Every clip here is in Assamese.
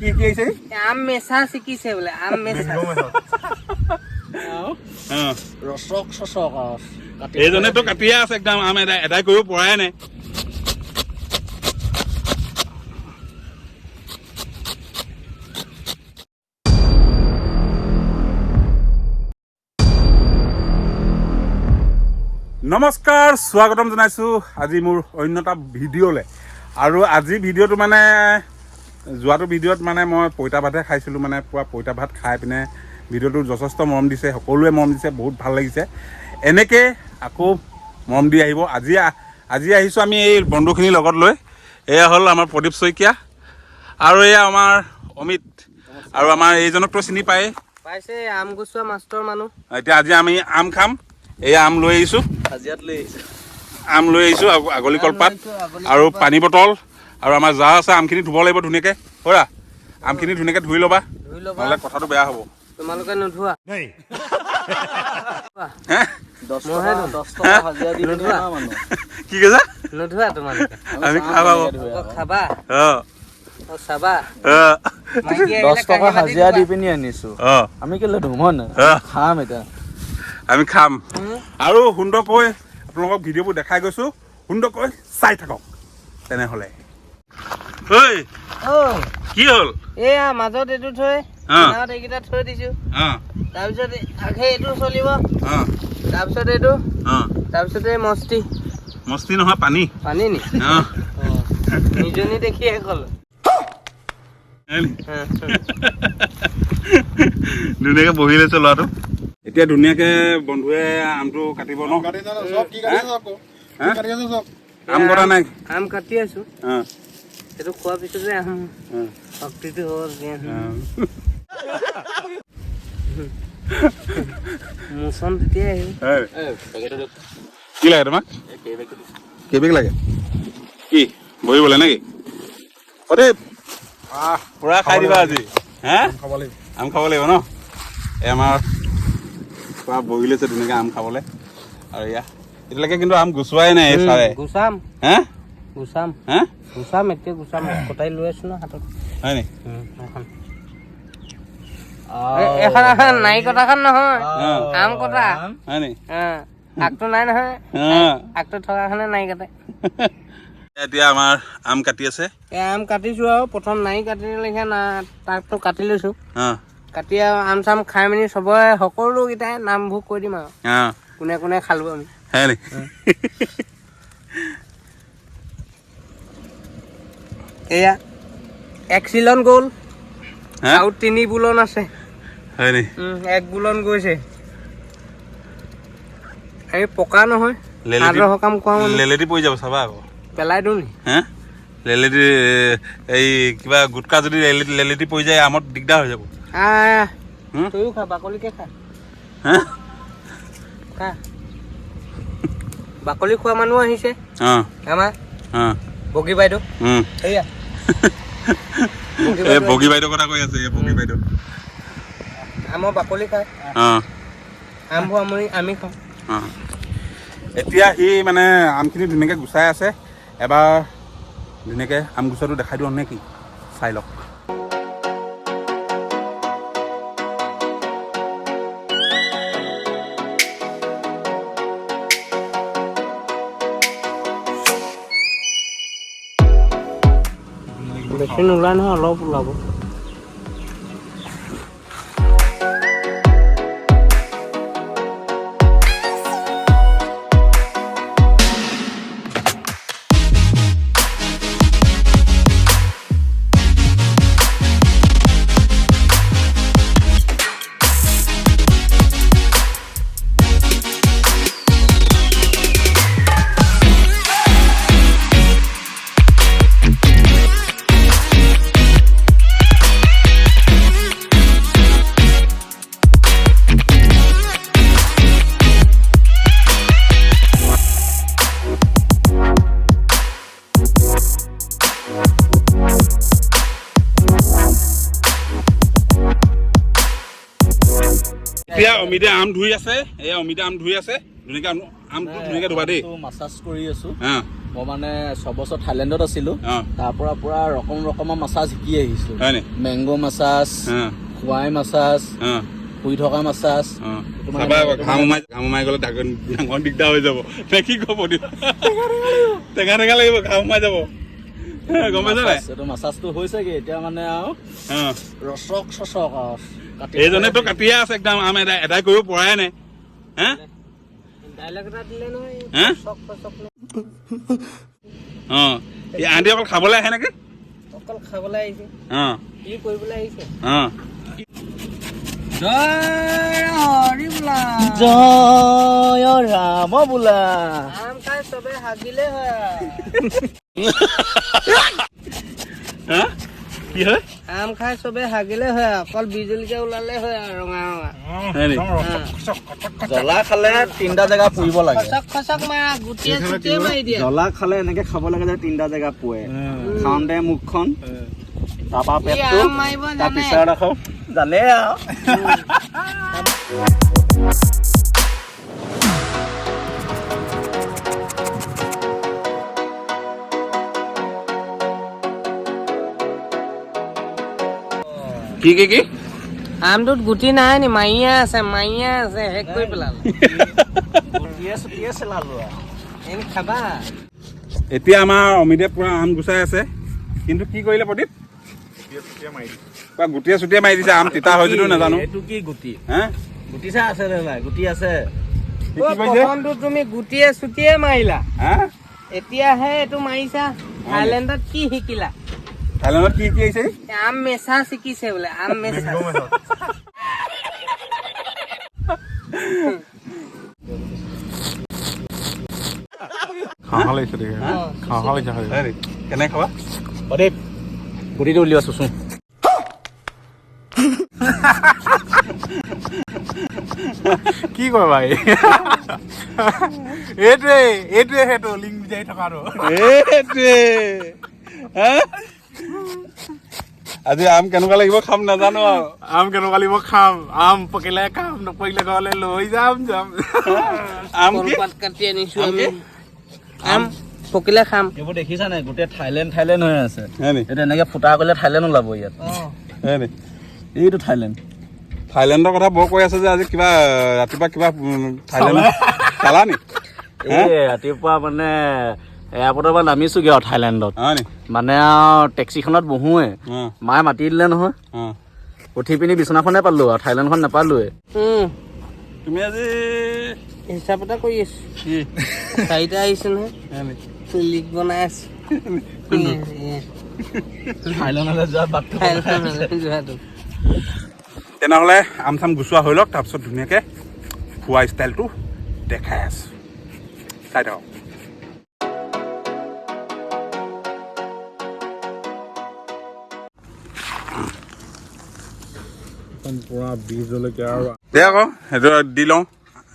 কি কি আহিছে? আম মেচা শিকিছে বোলে, আম মেচা। ৰচক চচক আৰু কাটি। এইজনেতো কাটিয়ে আছে একদম, আম এদাই এদাই কৰিব পৰাই নাই। নমস্কাৰ, স্বাগতম জনাইছোঁ আজি মোৰ অন্য এটা ভিডিঅ'লৈ। আৰু আজি ভিডিঅ'টো মানে যোৱাটো ভিডিঅ'ত মানে মই পইতা ভাতহে খাইছিলোঁ, মানে পূৰা পইতা ভাত খাই পিনে ভিডিঅ'টো যথেষ্ট মৰম দিছে, সকলোৱে মৰম দিছে, বহুত ভাল লাগিছে। এনেকৈ আকৌ মৰম দি আহিব। আজি আহিছোঁ আমি এই বন্ধুখিনিৰ লগত লৈ। এয়া হ'ল আমাৰ প্ৰদীপ শইকীয়া আৰু এয়া আমাৰ অমিত আৰু আমাৰ এইজনকতো চিনি পায়েই। পাইছে, আম গুচোৱা মাষ্টৰ মানুহ। এতিয়া আজি আমি আম খাম। এয়া আম লৈ আহিছোঁ। হাজিৰাত লৈ আহিছে। আম লৈ আহিছোঁ, আগলি কলপাত আৰু পানী বটল আৰু আমাৰ জাৰ আছে। আমখিনি ধুব লাগিব ধুনীয়াকৈ। হ'ৰা, আমখিনি ধুনীয়াকৈ ধুই ল'বা। ধুই ল'বা। নহ'লে কথাটো বেয়া হ'ব। তোমালোকে নোধোৱা? হে? 10 মইহে টকা ধুম। 10 টকা হাজিৰা দি পিনি নোধোৱা? অনা মানুহ। কি কৈছা? নোধোৱা তোমালোকে? আমি খাম আকৌ। আকৌ খাবা? অঁ। অ, চাবা। অঁ। মাইকী আহিলে 10 টকা কাঁহী বাতি হাজিৰা দি ধুবা। পিনি আনিছো। অঁ। আমি কেলে ধুম, হয় নাই? অঁ। খাম এতিয়া। আমি খাম। উম। আৰু সুন্দৰকৈ আপোনালোকক ভিডিঅ'বোৰ দেখাই গৈছোঁ, সুন্দৰকৈ চাই থাকক তেনেহ'লে। ঐ! অ। কি হ'ল? এয়া মাজত এইটো থৈ কিনাৰত এইকেইটা থৈ দিছো। তাৰপিছত আগে এইটো চলিব, তাৰপিছত এইটো, তাৰপিছত এই মস্তি। মস্তি নহয়, পানী। পানী নি? অঁ। নিজনী দেখিয়ে ক'লো। ধুনীয়াকে বহি লৈছে ল'ৰাটো। এতিয়া ধুনীয়াকে বন্ধুৱে আমটো কাটিব ন? হা? আম কটা নাই? আম কাটি আছো। এইটো খোৱাৰ পিছতে আম শক্তিটো হ'ব তেতিয়া। মোচন তেতিয়াই আহিব। হয়। কি লাগে তোমাক? কেইবেগ লাগে? কি বহিবলে নেকি? অ দেই, পুৰা খাই দিবা আজি। হে, আম খাব লাগিব ন? এই আমাৰ পুৰা বহি লৈছে ধুনীয়াকে আম খাবলৈ। আৰু এয়া এতিয়ালৈকে কিন্তু আম গুচোৱাই নাই এই ছাৰে। গুচাম। হে? গুচাম। হে? গুচাম, এতিয়া গুচাম। কটাই লৈ আছো ন হাতত। হয় নি? এখন এখন এখন নাৰি কটাখন নহয়, আম কটা। হয় নি? আগটো নাই নহয়। অঁ। আগটো থকাখনে নাৰি কাটে। এতিয়া আমাৰ আম কাটি আছে। এই আম কাটিছো আৰু প্ৰথম নাৰি কাটি লেখীয়া না, তাকটো কাটি লৈছো। কাটি আৰু আম চাম খাই মেলি চবৰে সকলোকেইটাই নামভোগ কৰি দিম আৰু কোনে কোনে খালো আমি। হয় নি? এয়া এক চিলন গ'ল। হে? আৰু তিনি বুলন আছে। হয় নি? এক বুলন গৈছে। আমি পকা নহয়। লেলেটি সান্দহ সকাম খোৱা মানুহ। লেলেটি পৰি যাব, চাবা আকৌ। পেলাই দিওঁ নি? হে, লেলেটি এই কিবা গুটকা যদি লেলেটি লেলেটি পৰি যায় আমত, দিগদাৰ হৈ যাব। আহ। হুম? তয়ো খা, বাকলিকে খা। হে? খা। বাকলি খোৱা মানুহ আহিছে। আমাৰ বগী বাইদেউ। সেয়া বগী এই বাইদেউ। বগী বাইদেউৰ কথা কৈ আছে, এই বগী বাইদেউ। আমৰ বাকলি খায়। আমবোৰ আমি খাওঁ। অঁ, এতিয়া সি মানে আমখিনি ধুনীয়াকৈ গুচাই আছে। এবাৰ ধুনীয়াকৈ আম গুচোৱাটো দেখাই দিওঁ নে কি? চাই লওক। বেছি নোলায় নহয়, অলপ ওলাব। এতিয়া অমিতে আম ধুই আছে। এয়া অমিতে আম ধুই আছে ধুনীয়াকে। আমটো ধুনীয়াকে ধুবা দেই। মাছাজ কৰি আছো। মই মানে 6 বছৰ থাইলেণ্ডত আছিলো। তাৰ পৰা পুৰা ৰকম ৰকমৰ মাছাজ শিকি আহিছো। হয় নি? মেংগ' মাছাজ, খোৱাই মাছাজ, শুই থকা মাছাজ। এইটো মানে চাবা আকৌ, ঘাম সোমাই গ'লে ডাঙৰ ডাঙৰ দিগদাৰ হৈ যাব নে কি ক'ব? টেঙা টেঙা লাগিব, ঘাম সোমাই যাব, গম পাইছা নাই? এইটো মাছাজটো হৈছেগে এতিয়া মানে আৰু ৰচক চচক আৰু কাটি। এইজনেতো কাটিয়ে আছে একদম, আম এদাই এদাই কৰিব পৰাই নাই হে। ডাইলগ এটা দিলে নহয়। হা? চক চক। অ, এই আন্টি অকল খাবলৈ আহে নেকি? অকল খাবলৈ আহিছে। কি কৰিবলৈ আহিছে? জয় হৰি বোলা। জয় ৰাম বোলা। আম খাই চবে হাগিলে হয় আৰু। হা, কি হয়? আম খাই চবে হাগিলে হয় আৰু, অকল বিজুলীকে ওলালে হয় আৰু ৰঙা ৰঙা। হয় নি? জ্বলা খালে তিনিটা জেগা পুৰিব লাগে। খচক খচক মাৰা, গুটিয়ে চুটিয়ে মাৰি দিয়ে। জ্বলা খালে এনেকে খাব লাগে যে তিনিটা জেগা পুৰে। খাওঁতে মুখখন, তাৰপা ই পেটটো, আম মাৰিব জানে। তাৰপিছত আকৌ জানে আৰু। কি কি কি? আমটোত গুটি নাই নি? মাৰিয়ে আছে, মাৰিয়ে আছে, শেষ কৰি পেলালে। গুটিয়ে চুটিয়ে চেলালো আৰু। এনে খাবা। এতিয়া আমাৰ অমিতে পুৰা আম গুচাই আছে, কিন্তু কি কৰিলে প্ৰদীপ? পুৰা গুটিয়ে চুটিয়ে মাৰি দিছে। আম তিতা হয় যদিও নাজানো। এইটো কি গুটি? হা? গুটি চাই আছে নে নাই? গুটি আছে। কি কৈছে? প্ৰথমটো তুমি গুটিয়ে চুটিয়ে মাৰিলা। হা। এতিয়াহে এইটো মাৰিছা। থাইলেণ্ডত কি শিকিলা? থাইলেণ্ডত কি কি আহিছে? আম মেচা শিকিছে বোলে, আম মেচা। খাওঁ লাগিছে দেখি, খাওঁ খাওঁ লাগিছে খালি। হয় নেকি? কেনেকে খাবা? প্ৰদীপ, গুটিটো উলিওৱা চুচু। কি কয় ভাই, এইটোৱে এইটোৱে সেইটো লিংক বিচাৰি থকাটো। এইটোৱে হা? আজি আম কেনেকুৱা লাগিব খাম নাজানো আৰু। আম কেনেকুৱা লাগিব খাম, আম পকিলে খাম, নপকিলে ঘৰলৈ লৈ যাম যাম। আম কি? কলপাত কাটি আনিছো। আম আমি কি? আম পকিলে খাম। এইবোৰ দেখিছা নাই? গোটেই থাইলেণ্ড থাইলেণ্ড হৈ আছে। হয় নি? এইটো এনেকে ফুটা কৰিলে থাইলেণ্ড ওলাব ইয়াত। হয় নি? এইটো থাইলেণ্ড। থাইলেণ্ডৰ কথা বৰ কৈ আছে যে আজি, কিবা ৰাতিপুৱা কিবা থাইলেণ্ড চালা নি? এই ৰাতিপুৱা মানে এয়াৰপৰ্টৰ পৰা নামিছোগে আৰু থাইলেণ্ডত। হয় নি? মানে আৰু টেক্সিখনত বহোৱে, মায়ে মাতি দিলে নহয়। উঠি পিনি বিচনাখনে পালো আৰু থাইলেণ্ডখন নাপালোৱে। তুমি আজি হিচাপ এটা কৰি আছো। কি? চাৰিটা আহিছে নহয়। হয় নি? লিক বনাই আছো। থাইলেণ্ডলৈ যোৱা বাটটো। থাইলেণ্ডলৈ যোৱাটো। তেনেহ'লে আম চাম গুচোৱা হৈ লওক, তাৰপিছত ধুনীয়াকৈ খোৱা ষ্টাইলটো দেখাই আছোঁ, চাই থাকক। পুৰা 20 জলকীয়া আৰু দে আকৌ সেইটো দি লওঁ,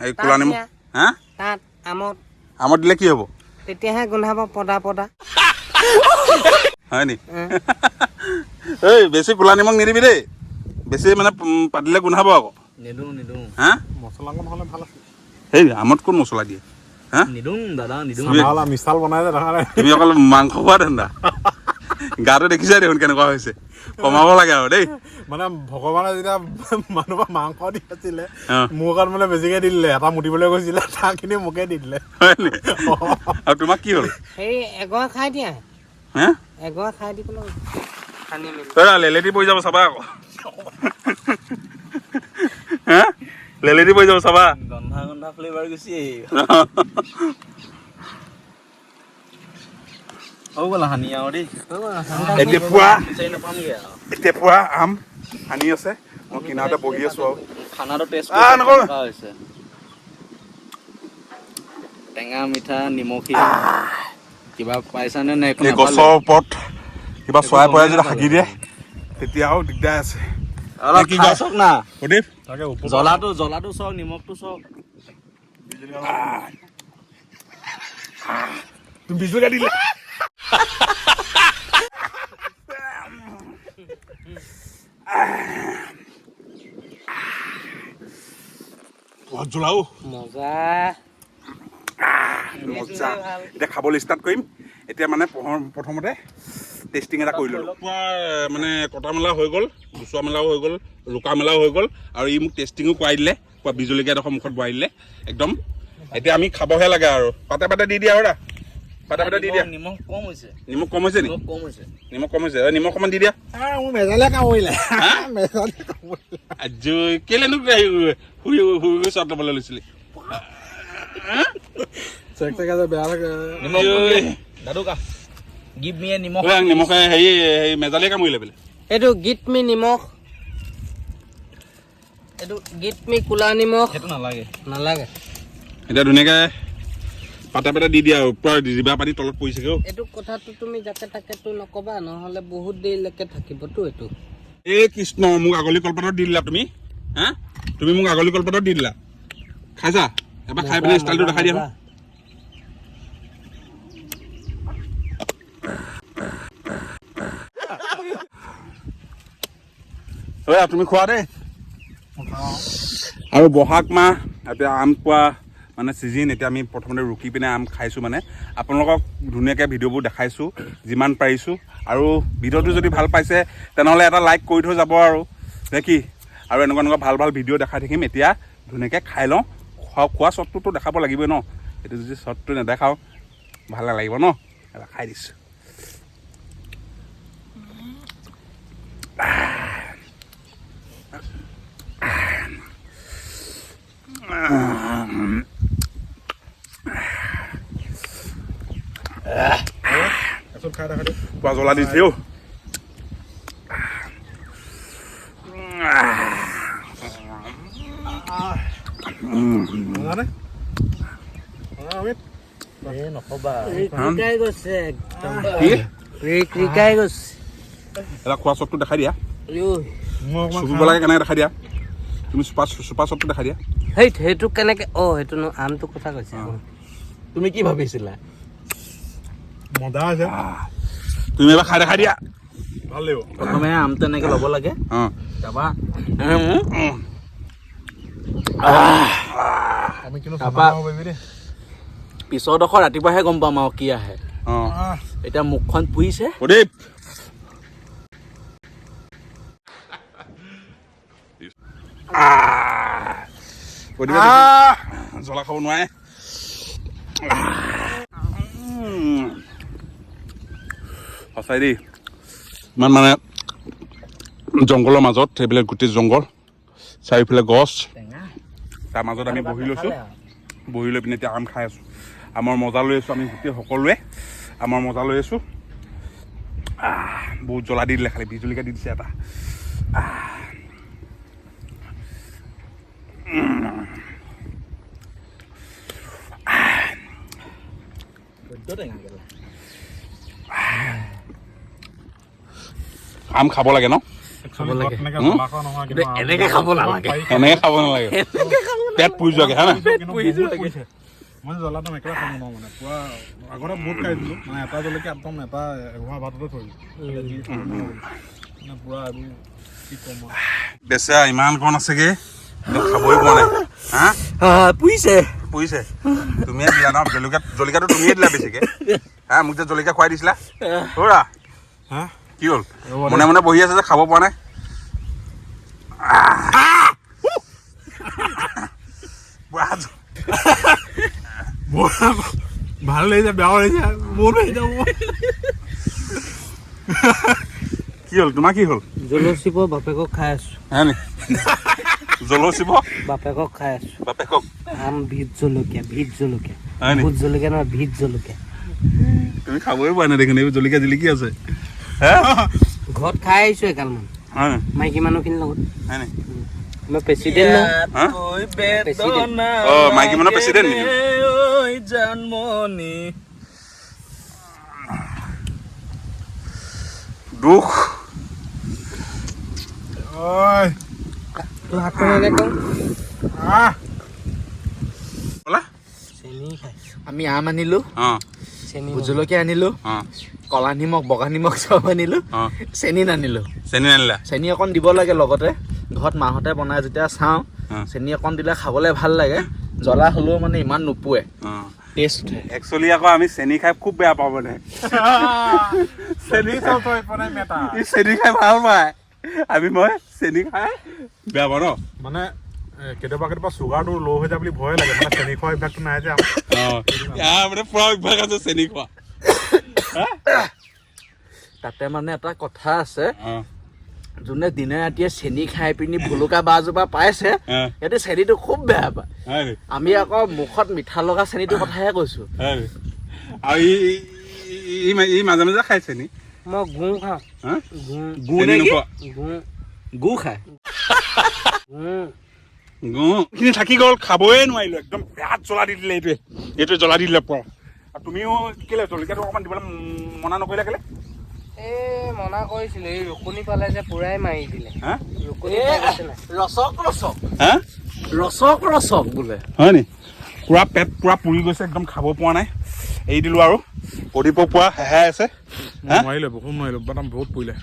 এই ক'লা নিমখ হা। তাত আমত। আমত দিলে কি হ'ব? তেতিয়াহে গোন্ধাব পদা পদা। হয় নি? এই বেছি ক'লা নিমখ নিদিবি দেই, বেছি মানে পাতিলে গোন্ধাব আকৌ। নিদো, নিদো। হা? মছলা অকণ হ'লে ভাল আছিল। সেই আমত কোন মছলা দিয়ে হা? নিদো দাদা, নিদো। চানা মিছাল বনাই যে দেখা নাই? তুমি অকল মাংস খোৱা ধান্দা। গাটো দেখিছাই দেখোন কেনেকুৱা হৈছে, কমাব লাগে আৰু দেই। মানে ভগৱানে যেতিয়া মানুহক মাংস দি আছিলে, মোৰ গাত মানে বেছিকে দি দিলে। এটা মুতিবলৈ গৈছিলে, তাৰখিনি মোকে দি দিলে। হয় নি? আৰু তোমাক কি হ'ল? হেৰি, এগৰা খাই দিয়া। হা? এগৰা খাই দিব লাগে সানি মেলি। তই লেলেটি পৰি যাব চাবা আকৌ, হা, লেলেটি পৰি যাব চাবা। গন্ধা গন্ধা ফ্লেভাৰ গুচি আহিব। হৈ গ'ল সানি আৰু দেই। এতিয়া পুৰা বিচাৰি নাপামগে আৰু। এতিয়া পুৰা আম সানি আছে, মই কিনাৰতে বহি আছো আৰু। খানাটো টেষ্ট নকৰো। হৈছে, টেঙা, মিঠা, নিমখীয়া কিবা পাইছানে নে একো এই নাপালে? গছৰ ওপৰত কিবা চৰাই পৰাই যদি গমেই হাগি দিয়ে, তেতিয়াও দিগদাৰ আছে। অলপ কি খাই কয়? চাওক না। প্ৰদীপ। তাকে ওপৰ জ্বলাটো জ্বলাটো চাওক, নিমখটো চাওক। তুমি বিজুলী দিলে। বহুত জ্বলাও। মজা। মজা। এতিয়া খাবলৈ ষ্টাৰ্ট কৰিম। এতিয়া মানে প্ৰথমতে টেষ্টিং এটা কৰি ল'লোঁ। পুৰা মানে কটা মেলা হৈ গ'ল, গুচোৱা মেলাও হৈ গ'ল, ৰোকা মেলাও হৈ গ'ল, আৰু ই মোক টেষ্টিঙো কৰাই দিলে, পুৰা বিজলকীয়া এডোখৰ মুখত ভৰাই দিলে একদম। এতিয়া আমি খাবহে লাগে আৰু। পাতে পাতে দি দিয়া, আৰু পাতে পাতে দি দিয়া। নিমখ কম হৈছে। নিমখ কম হৈছে নি? নিমখ কম হৈছে। নিমখ কম হৈছে, নিমখ অকণমান দি দিয়া। মোৰ মেজালে কামুৰিলে, মেজালে কামুৰিলে। আজৈ, কেলেনো শুই শুই শুই চট ল'বলৈ লৈছিলি? চেক চেক আছে, বেয়া লাগে। নিমখ দাদু কা গিভ মি এ নিমখ। নিমখে হেৰি হেৰি মেজালিয়ে কামুৰিলে বোলে। এইটো গীত মি নিমখ, এইটো গীত মি ক'লা নিমখ। সেইটো নালাগে। নালাগে। এতিয়া ধুনীয়াকৈ পাতে পাতে দি দিয়া আৰু, পূৰা জিভা পানী তলত পৰিছেগৈ। এইটো কথাটো তুমি যাকে তাকেতো নকবা, নহ'লে বহুত দেৰিলৈকে থাকিবতো এইটো। এই কৃষ্ণ, মোক আগলি কলপাতত দি দিলা তুমি। হা, তুমি মোক আগলি কলপাতত দি দিলা। খাইছা এবাৰ? খাই পেলাই ষ্টাইলটো দেখাই দিয়া। তুমি খোৱা দেই। আৰু বহাগ মাহ এতিয়া আম পোৱা মানে ছিজন। এতিয়া আমি প্ৰথমতে ৰুকি পিনে আম খাইছোঁ, মানে আপোনালোকক ধুনীয়াকৈ ভিডিঅ'বোৰ দেখাইছোঁ যিমান পাৰিছোঁ। আৰু ভিডিঅ'টো যদি ভাল পাইছে তেনেহ'লে এটা লাইক কৰি থৈ যাব আৰু, নে কি? আৰু এনেকুৱা এনেকুৱা ভাল ভাল ভিডিঅ' দেখাই থাকিম। এতিয়া ধুনীয়াকৈ খাই লওঁ। খোৱা শ্বটটোতো দেখাব লাগিবই ন, এইটো যদি শ্বটটো নেদেখাওঁ ভাল নালাগিব ন। এবাৰ খাই দিছোঁ। পুৰা জ্বলা দিছে অ'। ৰিকৰিকাই গৈছে একদম, ৰিকৰিকাই গৈছে। এটা খোৱা শ্বটটো দেখাই দিয়া। চুপিব লাগে কেনেকৈ দেখাই দিয়া তুমি। চুপা চুপা শ্বটটো দেখাই দিয়া। সেই সেইটো কেনেকৈ? অ' সেইটো ন, আমটো কথা কৈছে। তুমি কি ভাবিছিলা? মজা আছে। তুমি এবাৰ খাই দেখাই দিয়া। ভাল লাগিব। প্ৰথমে আমটো এনেকৈ ল'ব লাগে, তাৰপৰা পিছৰডোখৰ ৰাতিপুৱাহে গম পাম আৰু কি আহে। এতিয়া মুখখন পুৰিছে। প্ৰদীপ, জ্বলা খাব নোৱাৰে। সঁচাই দেই, ইমান মানে জংঘলৰ মাজত, সেইবিলাক গোটেই জংঘল, চাৰিওফালে গছ, তাৰ মাজত আমি বহি লৈছোঁ। বহি লৈ পিনে এতিয়া আম খাই আছোঁ, আমৰ মজা লৈ আছোঁ। আমি গোটেই সকলোৱে আমৰ মজা লৈ আছোঁ। বহুত জ্বলা দি দিলে, খালি বিজলকীয়া দি দিছে এটা। আম খাব লাগে ন? খাব লাগে। এনেকে খাব নালাগে। এনেকে খাব নালাগে, পেট পুৰি যোৱাকে। হা, পুৰি যোৱাকে। মই জ্বলাটো একেবাৰে খাব নোৱাৰো, মানে পুৰা আগতে বহুত খাই দিলোঁ, মানে এটা জলকীয়া একদম এটা এঘোৱা ভাততে থৈ দিলোঁ, মানে পুৰা এইবোৰ কি ক'ম। বেচেৰা ইমান কণ আছেগে, খাবই পোৱা নাই। হা, পুৰিছে। পুৰিছে। তুমিয়ে দিলা ন জলকীয়া? জলকীয়াটো তুমিয়ে দিলা বেছিকে। হা, মোক যে জলকীয়া খুৱাই দিছিলা। হৌৰা, কি হ'ল? মনে মনে বহি আছে যে, খাব পৰা নাই। ভাল লাগিছে, বেয়াও লাগিছে, বহুত লাগিছে। কি হ'ল তোমাৰ? কি হ'ল? জলচিপ বাপেকক খাই আছো। হে নি জলচিপ বাপেকক খাই আছো। বাপেকক আম ভিত জলকীয়া, ভিত জলকীয়া, ভোট জলকীয়া নহয়, ভিত জলকীয়া। তুমি খাবই পোৱা নাই দেখোন, এইবোৰ জলকীয়া জিলিকি আছে। ঘৰত খাই আহিছো এগালমান মাইকী মানুহখিনিৰ লগত। মই প্ৰেচিডেণ্ট। মাইকী মানুহ প্ৰেচিডেণ্ট নেকি? দুখ। আমি আম আনিলো, ভোট জলকীয়া আনিলো, কলা নিমখ, বগা নিমখ চব আনিলো, চেনি নানিলো। চেনি নানিলা? চেনি অকণ দিব লাগে লগতে। ঘৰত মাহঁতে বনাই যেতিয়া চাওঁ, চেনি অকণ দিলে খাবলৈ ভাল লাগে। জ্বলা হ'লেও মানে ইমান নোপোৱে। টেষ্ট উঠে। একচুৱেলি আকৌ আমি চেনি খাই খুব বেয়া পাওঁ মানে। চেনি চব থৈ মানে মেটা। ই চেনি খাই ভাল পায়, আমি মই চেনি খাই বেয়া পাওঁ ন। মানে কেতিয়াবা কেতিয়াবা চুগাৰটো ল' হৈ যায় বুলি ভয়ে লাগে, মানে চেনি খোৱা অভ্যাসটো নাই যে আমাৰ। অঁ, ইয়াৰ মানে পুৰা অভ্যাস আছে চেনি খোৱা। তাতে মানে এটা কথা আছে, অঁ যোনে দিনে ৰাতিয়ে চেনি খাই পিনি ভুলুকা বাঁহজোপা পাইছে, সিহঁতে চেনিটো খুব বেয়া পায়। হয় নি? আমি আকৌ মুখত মিঠা লগা চেনিটোৰ কথাহে কৈছো। হয় নি? আৰু ই মাজে মাজে খাই চেনি। মই গুৰ খাওঁ। হা? গুৰ। গুৰ চেনি নে কি? নোখোৱা? গুৰ। গু খায়। গুৰ। গুখিনি থাকি গ'ল, খাবই নোৱাৰিলো, একদম বিৰাট জ্বলা দি দিলে এইটোৱে, এইটোৱে জ্বলা দি দিলে পুৰা। আৰু তুমিও কেলে জলকীয়াটো অকণমান দিবলৈ মনা নকৰিলা কেলে? এই মনা কৰিছিলো, এই ৰুকনি পালে যে পুৰাই মাৰি দিলে। হা? ৰুকনি পাই গৈছে নাই? ৰচক ৰচক। হা? ৰচক ৰচক বোলে। হয় নি? পুৰা পেট পুৰা পুৰি গৈছে, একদম খাব পৰা নাই, এৰি দিলো। আৰু প্ৰদীপক পুৰা হেহাই আছে। হা? নোৱাৰিলে, বহুত নোৱাৰিলো, বাদাম বহুত পুৰিলে।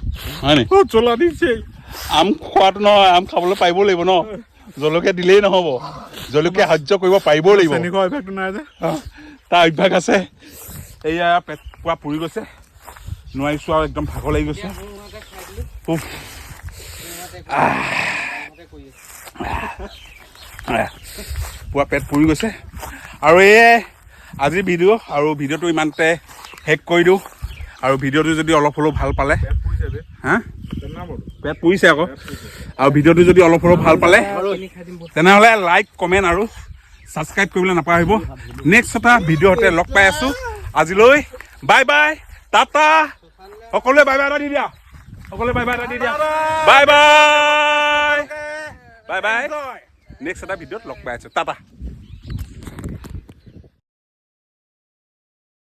হয় নি? বহুত জ্বলা দিছে। আম খোৱাটো নহয়, আম খাবলৈ পাৰিব লাগিব ন, জলকীয়া দিলেই নহ'ব, জলকীয়া সহ্য কৰিব পাৰিবও লাগিব। চেনি খোৱা অভ্যাসটো নাই যে। তাৰ অভ্যাস আছে। এয়া পেট পুৰা পুৰি গৈছে, নোৱাৰিছোঁ আৰু, একদম ভাগৰ লাগি গৈছে। উফ। আহ, পুৰা পেট পুৰি গৈছে। আৰু এয়াই আজিৰ ভিডিঅ', আৰু ভিডিঅ'টো ইমানতে শেষ কৰি দিওঁ। আৰু ভিডিঅ'টো যদি অলপ হ'লেও ভাল পালে, হা, পেট পুৰিছে আকৌ, আৰু ভিডিঅ'টো যদি অলপ হ'লেও ভাল পালে তেনেহ'লে লাইক, কমেণ্ট আৰু ছাবস্ক্ৰাইব কৰিবলৈ নাপাহৰিব। নেক্সট এটা ভিডিঅ' সৈতে লগ পাই আছোঁ, আজিলৈ বাই বাই, টাটা। সকলোৱে বাই বাই এটা দি দিয়া, সকলোৱে বাই বাই এটা দি দিয়া, bye bye, bye bye. Next এটা ভিডিঅ'ত লগ পাই আছোঁ, টাটা।